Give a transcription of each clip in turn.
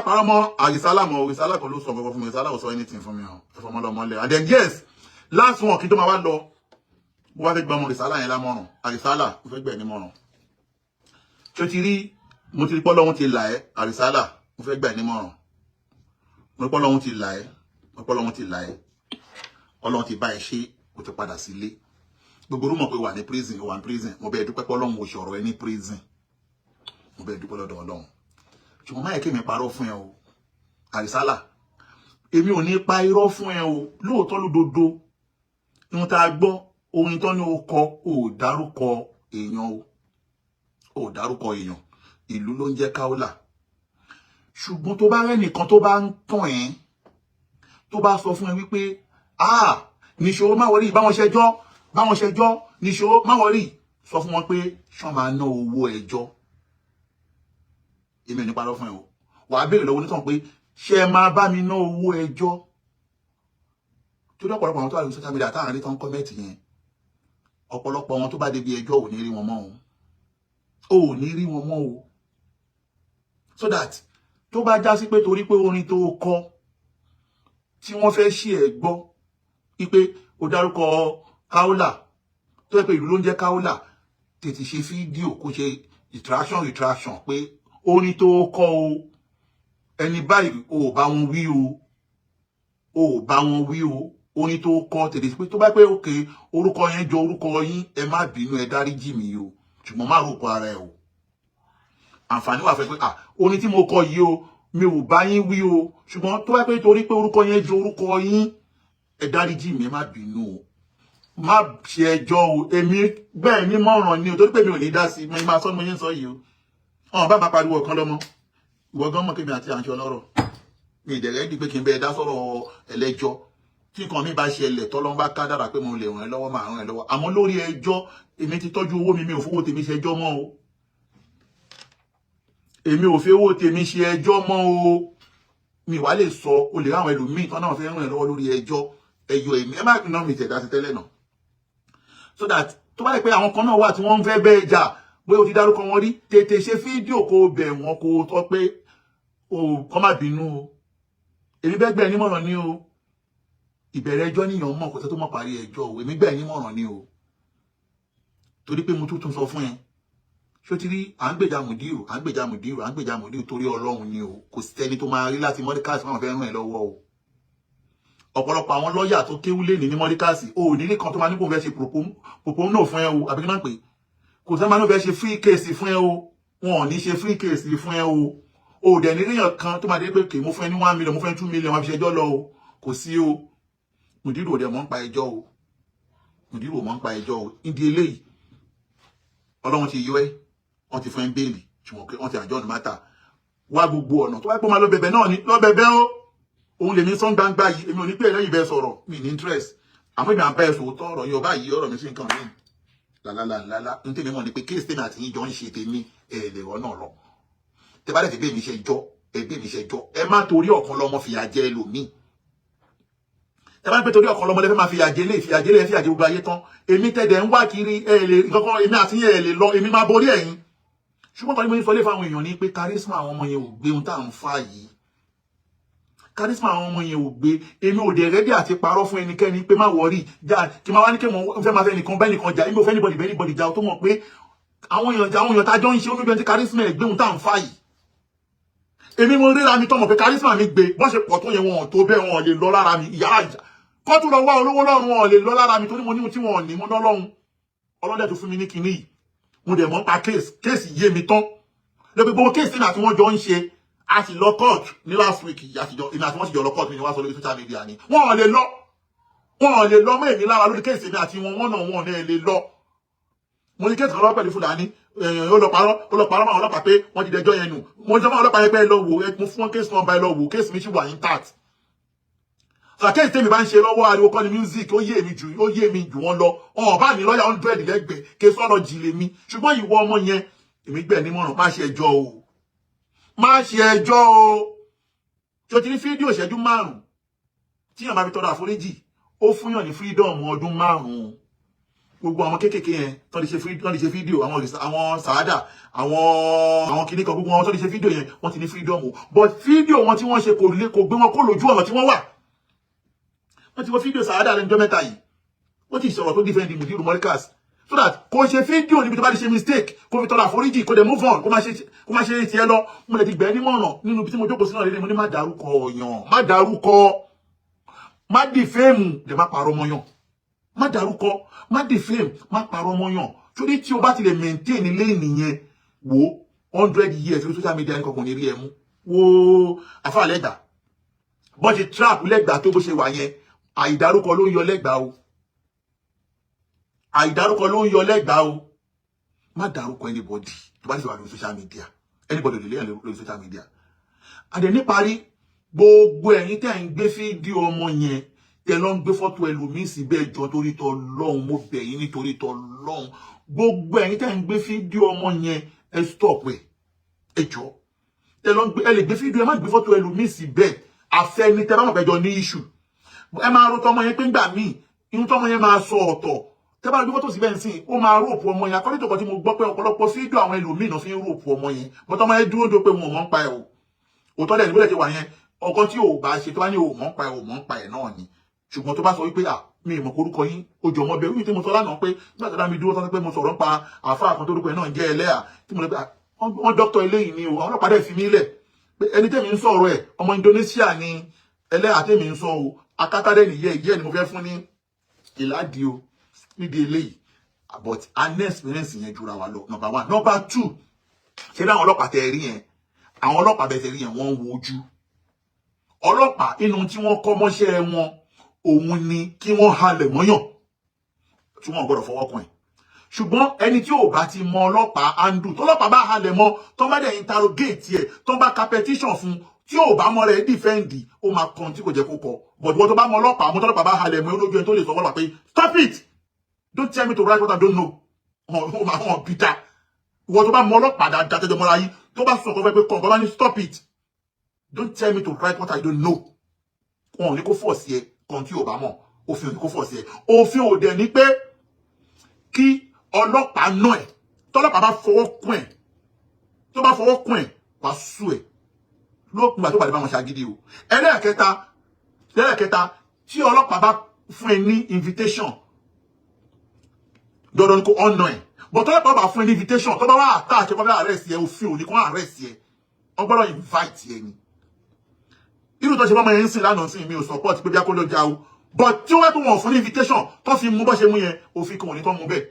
Parọ́ mọ́ Àrísálà mọ́. Àrísálà kan ló sọ kankan fún mi. Àrísálà ò sọ anything fún mi o. Ẹ fọmọ lọmọ lẹ. And then, yes, last one, kí n tó máa wá lọ, mo wá fẹ́ gba ọmọ Àrísálà yẹn lámọ̀ràn. Àrísálà, mo fẹ́ gbẹ̀ ní mọ̀ràn. Ṣé o ti rí? Mo ti rí pọ́lọ́hún ti là ẹ́. Àrísálà, mo fẹ́ gbẹ̀ ní mọ̀ràn. Mo rí pọ́lọ́hún ti là ẹ́, mo rí pọ́lọ́hún ti là ẹ́. Ọlọ́run ti bá ẹ ṣe, o ti padà sílé. Gbogbo rumour pé wà ní prison, wà ní prison, mo bẹ́ẹ̀ dúpẹ́ pọ́lọ́hún ò ṣọ̀rọ̀ ẹ ní prison. Mo bẹ́ẹ̀ dúpẹ́ lọ́dọ̀ Ọlọ́run. Ṣùgbọ́n má yẹ kí mi parọ́ fún ẹ o, Àrísálà. Èmi ò ní pa irọ́ fún ẹ o. Lóòótọ́ lódodo, ihun tá a gbọ́, orin tán ní o kọ, ò dárúkọ èèyàn o, ò dárúkọ èèyàn. Ìlú ló ń jẹ́ Kaola. Ṣùgbọ́n tó bá rẹ́nìkan tó bá ń tàn ẹ́, tó bá sọ fún ẹ wípé, "Ah, nìṣó, má worry, báwọn ṣẹjọ́, báwọn ṣẹjọ́, nìṣó, má worry," sọ fún wọn pé ṣán máa ná owó ẹjọ́. Èmi ò ní parọ́ fún ẹ o. Wàá béèrè lọ́wọ́ onítàn pé, ṣé ẹ máa bá mi ná owó ẹjọ́? Torí ọ̀pọ̀lọpọ̀ àwọn tó wà lórí social media táwọn rí tán comment yẹn, ọ̀pọ̀lọpọ̀ wọn, tó bá débi ẹjọ́, ò ní rí wọn mọ́ o, ò ní rí wọn mọ́ o. So that tó bá já sí pé torí pé orin tó kọ tí wọ́n fẹ́ ṣí ẹ gbọ́ wípé o dárúkọ Kaola, tó yẹ pé ìlú ló ń jẹ́ Kaola, tètè ṣe fídíò kó ṣe retraction pé orin tó kọ o, ẹni báyìí, o ò bá wọn wí o, o ò bá wọn wí o. Orin tó kọ, tètè pé tó bá pé òkè orúkọ yẹn jọ orúkọ yín, ẹ má bínú, ẹ dáríjì mí o. Ṣùgbọ́n má rò ara ẹ o. Àǹfààní wà fẹ́ pé, ah, orin tí mo kọ yìí o, mi ò bá yín wí o, ṣùgbọ́n tó bá pé torí pé orúkọ yẹn jọ orúkọ yín, ẹ dáríjì mí, ẹ má bínú o. Má ṣe ẹjọ́ o. Èmi bẹ́ẹ̀ ní mọ̀ràn ni o, torí pé mi ò ní dá sí i. Mo máa sọ ní mo yín sọ yìí o. Ọ̀n bá máa pariwo ọ̀kan lọ́mọ. Ìwọ gan mọ̀ kémi àti àǹṣe ọlọ́rọ̀ mi ìdẹ̀rẹ́ di pé kí n bẹ́ẹ̀ dá sọ̀rọ̀ ẹlẹ́jọ́. Tí nǹkan mi bá ṣẹlẹ̀, tọ́lọ́n bá ká dára pé mo lè ràn ẹ́ lọ́wọ́, máa ràn ẹ́ lọ́wọ́. Àmọ́ lórí ẹjọ́, èmi ti tọ́jú owó mi. Mi ò fowó tèmi ṣe ẹjọ́ mọ́ o. Èmi ò fi owó tèmi ṣe ẹjọ́ mọ́ o. Mi wá lè sọ o lè ráwọn ẹlòmíì tán náà fẹ́ ràn ẹ́ lọ́wọ́ lórí ẹjọ́ ẹyọ. Èmi ẹ má ná mi tẹ̀dá sí tẹ́lẹ̀ náà. So that tó bá yẹ pé àwọn kan náà wà tí wọ́n ń fẹ́ bẹ́ẹ̀ jà, bóyá o ti dárúkọ wọn rí, tètè ṣe fídíò kó o bẹ̀ wọ́n, kó o tọ́ pé o kọ́ má bínú o. Èmi bẹ́ẹ̀ gbẹ̀ nímọ̀ràn ni o. Ìbẹ̀rẹ̀ ẹjọ́ níyàn mọ̀, kò tẹ́ tó mọ̀ parí ẹjọ́ o. Èmi gbẹ̀ nímọ̀ràn ni o, torí pé mo tún tún sọ fún ẹ. Ṣó ti rí? À ń gbèjà Mùdíù, à ń gbèjà Mùdíù, à ń gbèjà Mùdíù torí Ọlọ́run ni o. Kò sẹ́ni tó máa rí láti Mọ́ríkàsì máa fẹ́ ràn ẹ́ lọ́wọ́ o. Ọ̀pọ̀lọpọ̀ àwọn lọ́ọ̀yà tó kéwú lé ní Mọ́ríkàsì o ò ní ní kan tó máa ní kó fẹ́ ṣe pro bono fún ẹ o, àbí kí náà pé kò sẹ́ máa ní fẹ́ ṣe free case fún ẹ o. Wọn ò ní ṣe free case fún ẹ o. O dẹ̀ ní ríyàn kan tó máa dé pé kì í mo fún ẹ ní 1 million, mo fún ẹ 2 million, wọn fi ṣẹjọ́ lọ o. Kò sí o. Mùdírù ò dẹ̀ mọ́ ń pa ẹjọ́ o. Mùdírù ò mọ́ ń pa ẹjọ́ o. Nídìí eléyìí, Ọlọ́run ti yọ ẹ́, wọ́n ti fún ẹ bail, ṣùgbọ́n wọ́n ti adjourn matter. Wá gbogbo ọ̀nà tó bá pọ́ máa lọ bẹ̀bẹ̀ náà ni, lọ bẹ̀bẹ̀ o. Òun lèmi sọ́n gbangba yìí. Èmi ò ní pè lẹ́yìn bẹ́ẹ̀ sọ̀rọ̀, mi ní interest. Àmọ́ èmi à ń bá ẹ sòótọ́ ọ̀rọ̀ yìí. Ọba yìí ọ̀rọ̀ mi sí nǹkan mi lálálálálá. Ní tèmi mọ̀ ni pé case tèmi àti yín jọ ń ṣe, tèmi ẹ̀ lè rọ́ náà lọ. Tẹ bá dẹ̀ fi bẹ́ẹ̀ mi ṣe jọ́, ẹ bẹ́ẹ̀ mi ṣe jọ́. Ẹ má torí ọ̀kan lọ́mọ fìyà jẹ ẹlòmíì. Tẹ bá ń pẹ́ torí ọ̀kan lọ́mọ lẹ́fẹ́ máa fìyà jẹ lé, fìyà jẹ lé, fìyà jẹ gbogbo ayé tán. Èmi tẹ̀dẹ̀ ń wá kiri ẹ lè kankan. Èmi àti yín ẹ lè lọ, èmi máa borí ẹ̀yin. Ṣùgbọ́n kan ní mo ń sọ lé fáwọn èèyàn ní pé charisma àwọn ọmọ yẹn ò gbé ohun tá à ń fà yìí. Charisma àwọn ọmọ yẹn ò gbé. Èmi ò dẹ̀ ready àti parọ́ fún ẹnikẹ́ni pé má worry já, kí máa wá ní kí mo fẹ́ máa fẹ́ nìkan bẹ́ẹ̀ nìkan jà. Èmi ò fẹ́ anybody bẹ́ẹ̀ anybody jà. Tó mọ̀ pé àwọn èèyàn àwọn èèyàn tá a jọ ń ṣe oníbi ẹni tí charisma ẹ̀ gbé ohun tá à ń fà yìí. Èmi mo ríra mi tọmọ pé charisma mi gbé. Bọ́n ṣe pọ̀ tó yẹn, wọn ò tó bẹ́ẹ̀, wọn ò lè lọ lára mi. Ìyá àjà kọ́ tún lọ wá olówó lọ́rùn, wọn ò lè lọ lára mi, torí mo ní ohun tí wọn ò ní. Mo ná lọ́hùn ọlọ́dẹ tó fún mi ní kinní yìí. Mo dẹ̀ mọ́ pa case, case yé mi tán lẹ́gbẹ̀ẹ́ gbogbo case tí àti wọ́n jọ ń ṣe. A sì lọ court ní last week. Àtijọ́ èmi àti wọ́n sì jọ lọ court. Mi ni wá sọ lórí social media ni. Wọ́n ò lè lọ, wọ́n ò lè lọ mọ́ èmi lára lórí case mi àti wọn. Wọ́n náà wọ́n náà lè lọ. Mo ní case kan lọ́wọ́ pẹ̀lú Fúlàní. Ó lọ parọ́, ó lọ parọ́ mọ́ àwọn ọlọ́pàá pé wọ́n ti dẹjọ́ yẹn nù. Mo ní sọ fún àwọn ọlọ́pàá yẹn pé ẹ lọ wò ẹ, mo fún wọn case number, ẹ lọ wò, case mi sì wà intact. Sọ case tèmi bá ń ṣe lọ́wọ́, ariwo kọ́ ni music. Ó yé mi jù, ó yé mi jù wọ́n lọ. Ọ̀n bá ní lọ́ọ̀yà 100 lẹ́gbẹ̀ẹ́, case ọ̀rọ̀ jì lè mi. Ṣùgbọ́n ìwọ ọmọ yẹn, èmi gbẹ̀ nímọ̀ràn, má ṣe ẹjọ́ o, má ṣe ẹjọ́ o. Tí o ti ní fídíò ìṣẹ́jú 5 tí yàn máa fi tọrọ àforíjì, ó fún yàn ní freedom ọdún 5. Gbogbo àwọn kéékèèké yẹn tó lè ṣe fídíò, àwọn sàádà, àwọn kìnnì kan, gbogbo àwọn tó lè ṣe fídíò yẹn, wọ́n ti ní freedom o. But fídíò wọn tí wọ́n ṣe kò lè kò gbé wọn kó lójú ọ̀nà tí wọ́n wà. Wọ́n ti wọ́n fídíò sàádà lẹ́nu ọjọ́ mẹ́ta yìí, wọ́n ti sọ̀rọ̀ tó defend Mudiru Markaz, so that kò ṣe fídíò níbi tó bá ti ṣe mistake, kó fi tọrọ àforíjì, kó dẹ̀ move on, kó má ṣe tiẹ̀ lọ. Mo lè ti gbẹ́ nímọ̀ràn nínú ibi tí mo jókòó sínú ọ̀rẹ́dẹ̀. Mo ní má dárúkọ ọ̀yàn, má dárúkọ, má defame, dẹ̀ má parọ́ mọ́yàn. Má dárúkọ, má defame, má parọ́ mọ́yàn, torí tí o bá ti lè maintain ilé nìyẹn, wo 100 years lórí social media ní kankan ní rí ẹ mú. Wo àfa lẹ́gbà, bọ́n ṣe trap lẹ́gbà tó bó ṣe wà yẹn, àìdárúkọ ló ń yọ lẹ́gbà o, àìdárúkọ ló ń yọ lẹ́gbàá o. Má dárúkọ anybody tó bá ti wà lórí social media. Anybody lè léyàn lórí social media. Àdẹ níparí, gbogbo ẹ̀yin tẹ́ ń gbé fídíò ọmọ yẹn, tẹ́ lọ ń gbé fọ́tò ẹlòmíín síbẹ̀, jọ torí tọ lọ́hùn, mo bẹ̀ yín nítorí tọ lọ́hùn. Gbogbo ẹ̀yin tẹ́ ń gbé fídíò ọmọ yẹn, ẹ stop ẹ. Ẹ jọ, tẹ́ lọ ń gbé, ẹ lè gbé fídíò, ẹ má gbé fọ́tò ẹlòmíín síbẹ̀. Àfẹni tẹ́ bá mọ̀ pẹ́jọ ní issue. Ẹ máa ro tọmọ yẹn pé ńgbà míì irun tọmọ yẹn máa sọ ọ̀tọ̀. Tẹ́ bá gbé fọ́tò síbẹ̀ ń sìn, ó máa rope ọmọ yẹn. Akọ́lé tó kọ́ tí mo gbọ́ pé ọ̀pọ̀lọpọ̀ fídíò àwọn ẹlòmíì náà fi ń rope ọmọ yẹn, bọ́tọ́ ọmọ yẹn dúró dó pé wọn ò mọ̀ ń pa ẹ̀ o. Òótọ́ dẹ̀ ní bó ti wà yẹn, ọkọ tí ò bá ṣe tó bá ní ò mọ̀ ń pa ẹ̀, ò mọ̀ ń pa ẹ̀ náà ni. Ṣùgbọ́n tó bá sọ wípé, à, mi ì mọ̀ korúkọ yín ó jọ mọ́ bẹ́ẹ̀ wípé tí mo sọ lánàá pé nígbà tó dá mi dúró tán pé mo sọ̀rọ̀ ń pa àáfàá kan tó rúkọ ẹ̀ náà jẹ́ ẹlẹ́à tí mo lọ pé wọ́n dókítà eléyìí ni o. Àwọn ọlọ́pàá dẹ̀ fi mí lẹ̀ pé ẹni tẹ́mi ń sọ̀rọ̀ ẹ̀, ọmọ Indonesia ni ẹlẹ́à tẹ́mi ń sọ o. Akátádẹ́ nìyẹ́ ìyẹ́ ni mo fẹ́ fún ní ìládìí o nídìí eléyìí, but a ní experience yẹn jura wa lọ, number one. Number two, ṣé bí àwọn ọlọ́pàá tẹ rí yẹn, àwọn ọlọ́pàá bẹ tẹ rí yẹn, wọ́n ń wojú ọlọ́pàá. Inú tí wọ́n kọ́ mọ́ṣẹ́ wọn òun ni kí wọ́n halẹ̀ mọ́yàn tí wọ́n gbọ́dọ̀ fọwọ́ kàn ẹ̀. Ṣùgbọ́n ẹni tí ò bá ti mọ ọlọ́pàá handle, tọ́lọ́pàá bá halẹ̀ mọ́, tó bá dẹ̀ interrogate ẹ̀, tó bá ka petition fún, tí ò bá mọ rẹ̀ defend, ó máa kan tí kò jẹ́ kó kọ. But wọ́n tó bá mọ ọlọ́pàá mọ́, tọ́lọ́pàá bá halẹ̀ mọ́, olójú ẹni tó lè sọ ọlọ́pàá pé, "Stop it, don't tell me to write what I don't know." Ó máa hàn bíta. Ìwọ tó bá mọ ọlọ́pàá dáadáa, tẹ́jọ́ mọ́ra yín, tó bá sọ ọ̀kọ́ pé kọ̀ bá ní, "Stop it, don't tell me to write what I don't know," wọn ò ní kó force ẹ kan tí ò bá mọ̀. Òfin ò ní kó force ẹ. Òfin ò dẹ̀ ní pé kí ọlọ́pàá náà ẹ̀. Tọ́lọ́pàá bá fọwọ́ kún ẹ̀, tó bá fọwọ́ kún ẹ̀, wàá sú ẹ̀ lópin ìgbà tó bá lè bá wọn ṣàgídí o. Ẹlẹ́ẹ̀kẹta, tí ọlọ́pàá bá fún ẹ ní invitation, dandan ni kó ọ̀nà ẹ̀. But tọ́lọ́pàá bá fún ẹ ní invitation, tó bá wà attach ẹ, kó fẹ́ arrest ẹ, òfin ò ní kó arrest ẹ. Wọ́n gbọ́dọ̀ invite ẹ ni. Irú tó ṣe fọ́mọ yẹn ń sìn lánàá sí, mi ò support pé bí akó ló já o, but tí wọ́n tó wọ́n fún ní invitation tó fi mú bọ́ ṣe mú yẹn, òfin kan ò ní kó mú bẹ́ẹ̀.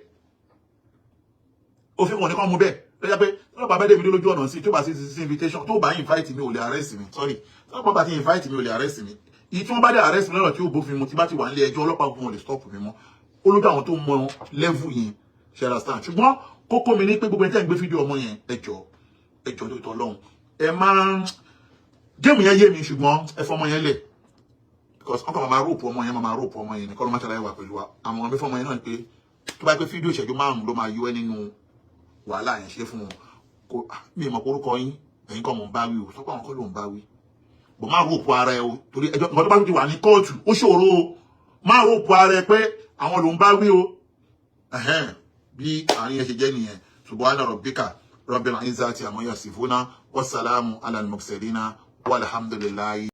Òfin kan ò ní kó mú bẹ́ẹ̀. Lọ́jà pé tọ́lọ́pàá bá dé mi lójú ọ̀nà sí, tó bá sí sí invitation, tó bá invite mi, ò lè arrest mi. Sorry, tọ́lọ́pàá bá ti invite mi, ò lè arrest mi. Èyí tí wọ́n bá dé arrest mi lọ́nà tí ó bófin mu, tí bá ti wà nílé ẹjọ́, ọlọ́pàá gun ò lè stop mi mọ́. Ó lójú àwọn tó mọ level yẹn ṣe understand. Ṣùgbọ́n kókó mi ní pé gbogbo ẹni tẹ́ ń gbé fídíò ọmọ yẹn, ẹ jọ̀ọ́, ẹ jọ̀ọ́, tó tọ́ lọ́hùn, ẹ máa game yẹn yé mi, ṣùgbọ́n ẹ fọmọ yẹn lẹ̀, because wọ́n kàn máa rope ọmọ yẹn, máa rope ọmọ yẹn ní kọ́ ló má ṣàlàyé wà pẹ̀lú wa. Àwọn ọmọ mi fọmọ yẹn náà ni pé tó bá pẹ́ fídíò ìṣẹ́jú 5 ló máa yọ ẹ́ nínú wàhálà yẹn, ṣe fún wọn. Kò mi mọ̀ orúkọ yín, ẹ̀yin kọ́ mọ̀ ń bá wí o. Sọ́kọ́ àwọn kọ́ ló ń bá wí bọ̀. Má rope ara ẹ o, torí ẹjọ́ nǹkan tó bá ti wà ní kóòtù, ó ṣòro o. Má rope ara ẹ pé àwọn ló ń bá wí o. Bí àárín yẹn ṣe jẹ́ nìyẹn. Subhana rabbika rabbil izzati amma yasifuna, wassalamu ala al-mursalina, walhamdulillahi.